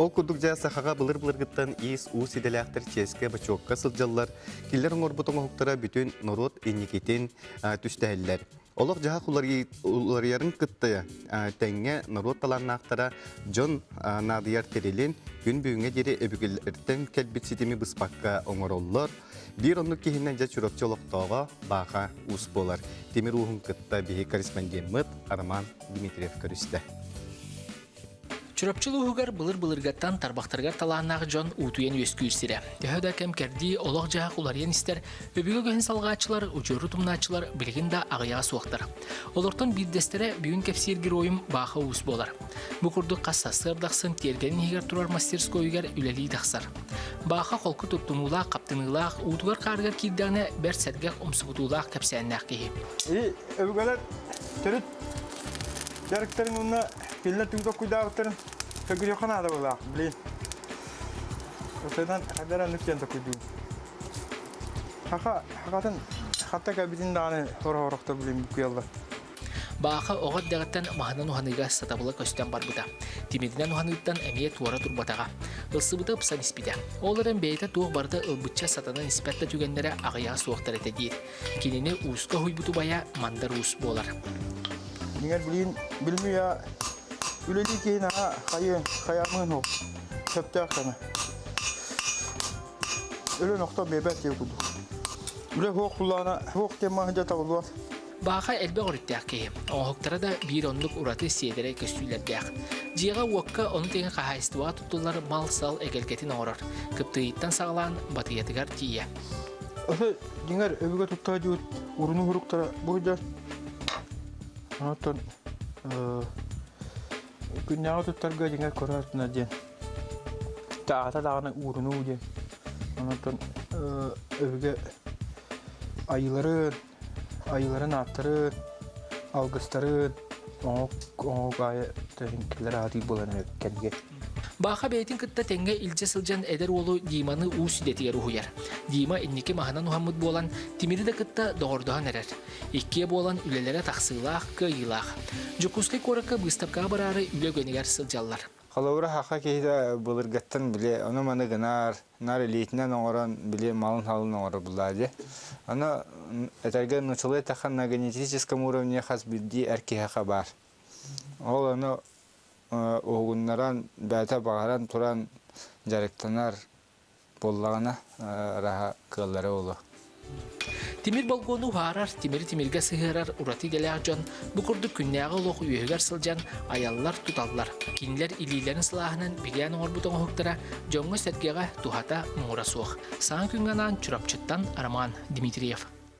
Ол курдук дьэ сахаҕа былыр-былыргыттан иис-уус идэлээхтэр чиэскэ, бочуокка сылдьаллар, кинилэр оҥорбут оҥоһуктара бүтүн норуот инникитин түстэһэллэр. Олох-дьаһах уларыйарын кытта тэҥҥэ норуот талааннаахтара дьон наадыйар тэрилин күн бүгүҥҥэ диэри өбүгэлэртэн кэлбит ситими быспакка оҥороллор. Биир оннук киһинэн дьэ Чурапчы олохтооҕо Бааха Уус буолар. Тимир ууһун кытта биһи корреспондеммыт Роман Дмитриев көрүстэ. Чурапчы улууһугар былыр-былыргаттан тарбахтарыгар талааннаах дьон уутуйан үөскүүр сирэ. Төһө да кэм-кэрдии, олох-дьаһах уларыйан истэр, өбүгэ үгэһин салҕааччылар, удьуору тумнааччылар билигин да аҕыйаҕа суохтар. Олортон биирдэстэрэ бүгүн кэпсиир геройум Бааха Уус буолар. Бу курдук хас сарсыарда ахсын тиэргэнин иһигэр турар мастерскойугар үлэлии тахсар. Бааха холку туттунуулаах, хаптыныылаах, уутугар-хаарыгар киирдэҕинэ бэрт сэргэх умсугутуулаах кэпсээннээх киһи. И өбүгэлэр төрүт дьарыктарын уонна кинилэр түҥ токкуйдаабыттарын сөргүтүөххэ наада быһыылаах, блин. Осойдан хайдах эрэ оннук диэн токкуйдуубун. Хаха хахатын хатта кэлбитин даҕаны сорох-сорохтор блин буккуйаллар. Бааха оҕо эрдэҕиттэн маһынан уһаныыга сатабыла көстөн барбыта. Тимиринэн уһаныыттан эмиэ туора турбатаҕа. Ылсыбыта ыпсан испитэ. Ол эрэн бэйэтэ туох барыта ылбычча сатанан испэт да түгэннэрэ аҕыйаҕа суохтар этэ диир. Кинини ууска уһуйбут убайа Мандар Уус буолар. Дьиҥэр билигин билимүйэ үлэлии киһи наһаа хайы хайаамыын ол сөптөөх кэмэ. Өлөн охтон биэрбэт диye курдук. Үлэ суох буллаҕына суох диэн маһы табыллыбат. Бааха элбэх өрүттээх киһи. Оҥоһуктара да биир оннук ураты сиэдэрэй көстүүлэрдээх. Дьиэҕэ-уокка ону тэҥэ хаһаайыстыбаҕа туттуллар мал-сал эгэлгэтин оҥорор. Кыптыыйыттан саҕалаан батыйатыгар тиийэ. Ose дьиҥэр өбүгэ тутта дьуут уруну хуруктара бу сылдьар. Онтон күннээҕи туттарга дьиҥэр көрөөтүнэ диэн таата даҕаны уурунуу диэн. Онтон өбүгэ айыыларын, айыыларын ааттарын, алгыстарын оҥоһук оҥоһук аайы тэһиҥкилэр аатыы буолан кэннигэ. Бааха бэйэтин кытта тэҥҥэ илдьэ сылдьан эдэр уолу Диманы уус идэтигэр уһуйар. Дима инники маһынан уһаммыт буолан, Тимири да кытта доҕордоһон эрэр. Иккиэ буолан үлэлэрэ тахсыылаах, кыайыылаах. Дьокуускай куоракка быыстапкаҕа бараары үлэ үгэнигэр сылдьаллар. Холобура, саха киһитэ былыргыттан били ону-маны гынар, наар илиитинэн оҥорон били малын-салын оҥорор буллаа дии. Аны этэргэ нууччалыы эттэххэ на генетическом уровне хас биирдии эр киһиэхэ баар. Ол ону уһугуннаран, бэйэтэ баҕаран туран дьарыктанар буоллаҕына, араһа кыаллара буолуо. Тимир болгуону уһаарар, тимири тимиргэ сыһыарар ураты идэлээх дьон бу курдук күннээҕи олох үөһүгэр сылдьан айаллар-туталлар. Кинилэр илиилэрин сылааһынан бигээн оҥорбут оҥоһуктара дьоҥҥо-сэргэҕэ туһата муҥура суох. Саҥа күҥҥэ анаан Чурапчыттан Роман Дмитриев.